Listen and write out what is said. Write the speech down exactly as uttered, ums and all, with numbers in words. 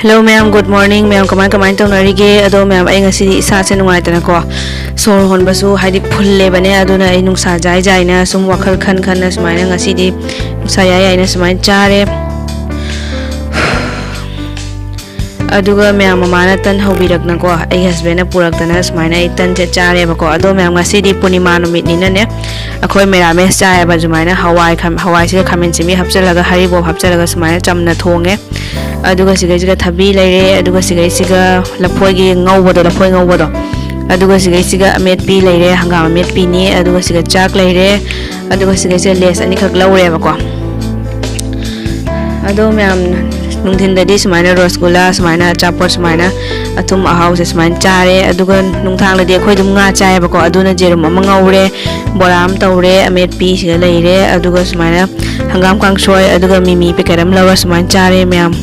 Hello ꯃꯌꯥꯝ, good morning꯫ ꯃꯌꯥꯝ ꯀꯃꯥꯏ ꯀꯃꯥꯏꯅ ꯇꯧꯅꯔꯤꯒꯦ? ꯑꯗꯣ ꯃꯌꯥꯝ, ꯑꯩ ꯉꯁꯤꯗꯤ ꯏꯁꯥꯁꯦ ꯅꯨꯡꯉꯥꯏꯇꯅꯀꯣ, ꯁꯣꯔ ꯍꯣꯟꯕꯁꯨ ꯍꯥꯏꯗꯤ ꯐꯨꯜꯂꯦꯕꯅꯦ, ꯑꯗꯨꯅ ꯑꯩ ꯅꯨꯡꯁꯥ ꯌꯥꯏ ꯌꯥꯏꯅ ꯁꯨꯝ ꯋꯥꯈꯜ ꯈꯟ ꯈꯟꯅ ꯁꯨꯃꯥꯏꯅ ꯉꯁꯤꯗꯤ ꯅꯨꯡꯁꯥ ꯌꯥꯏ ꯌꯥꯏꯅ ꯁꯨꯃꯥꯏꯅ ꯆꯥꯔꯦ꯫ ꯑꯗꯨꯒ ꯃꯌꯥꯝ, ꯃꯃꯥꯅ ꯇꯟ ꯍꯧꯕꯤꯔꯛꯅꯀꯣ, ꯑꯩ ꯍꯁꯕꯦꯟꯅ ꯄꯨꯔꯛꯇꯅ ꯁꯨꯃꯥꯏꯅ ꯑꯩ ꯇꯟꯁꯦ ꯆꯥꯔꯦꯕꯀꯣ꯫ ꯑꯗꯣ ꯃꯌꯥꯝ, ꯉꯁꯤꯗꯤ ꯄꯨꯔꯅꯤꯃꯥ ꯅꯨꯃꯤꯠꯅꯤꯅꯅꯦ, ꯑꯩꯈꯣꯏ ꯃꯦꯔꯥꯃꯦꯁ ꯆꯥꯏꯌꯦꯕ꯫ ꯁꯨꯃꯥꯏꯅ ꯍꯋꯥꯏ ꯈꯥ-, ꯍꯋꯥꯏꯁꯤꯒ ꯈꯥꯃꯦꯟ ꯁꯤꯟꯕꯤ ꯍꯥꯞꯆꯤꯜꯂꯒ, ꯍꯔꯤꯕꯣꯞ ꯍꯥꯞꯆꯤꯜꯂꯒ ꯁꯨꯃꯥꯏꯅ ꯆꯝꯅ ꯊꯣꯡꯉꯦ꯫ ꯑꯗꯨꯒ ꯁꯤꯒꯩꯁꯤꯒ ꯊꯕꯤ ꯂꯩꯔꯦ, ꯑꯗꯨꯒ ꯁꯤꯒꯩꯁꯤꯒ ꯂꯐꯣꯏꯒꯤ ꯉꯧꯕꯗꯣ, ꯂꯐꯣꯏ ꯉꯧꯕꯗꯣ, ꯑꯗꯨꯒ ꯁꯤꯒꯩꯁꯤꯒ ꯑꯃꯦꯠꯄꯤ ꯂꯩꯔꯦ, ꯍꯪꯒꯥꯝ ꯑꯃꯦꯠꯄꯤꯅꯤ, ꯑꯗꯨꯒ ꯁꯤꯒ ꯆꯥꯛ ꯂꯩꯔꯦ, ꯑꯗꯨꯒ ꯁꯤꯒꯩꯁꯤꯒ ꯂꯦꯁ ꯑꯅꯤꯈꯛ ꯂꯧꯔꯦꯕꯀꯣ꯫ ꯑꯗꯣ ꯃꯌꯥꯝ, ꯅꯨꯡꯊꯤꯟꯗꯗꯤ ꯁꯨꯃꯥꯏꯅ ꯔꯣꯁꯒꯨꯂꯥ, ꯁꯨꯃꯥꯏꯅ ꯑꯆꯥꯄꯣꯠ, ꯁꯨꯃꯥꯏꯅ ꯑꯊꯨꯝ ꯑꯍꯥꯎꯁꯦ ꯁꯨꯃꯥꯏꯅ ꯆꯥꯔꯦ꯫ ꯑꯗꯨꯒ ꯅꯨꯡꯗꯥꯡꯗꯗꯤ ꯑꯩꯈꯣꯏ ꯑꯗꯨꯝ ꯉꯥ ꯆꯥꯏꯌꯦꯕꯀꯣ, ꯑꯗꯨꯅ ꯖꯦꯔꯨꯝ ꯑꯃ ꯉꯧꯔꯦ, ꯕꯣꯔꯥ ꯑꯃ ꯇꯧꯔꯦ, ꯑꯃꯦꯠꯄꯤ ꯁꯤꯗ ꯂꯩꯔꯦ, ꯑꯗꯨꯒ ꯁꯨꯃꯥꯏꯅ ꯍꯪꯒꯥꯝ ꯀꯥꯡꯁꯣꯏ, ꯑꯗꯨꯒ ꯃꯤꯃꯤ ꯄꯦꯀꯦꯠ ꯑꯃ ꯂꯧꯔ ꯁꯨꯃꯥꯏꯅ ꯆꯥꯔꯦ ꯃꯌꯥꯝ꯫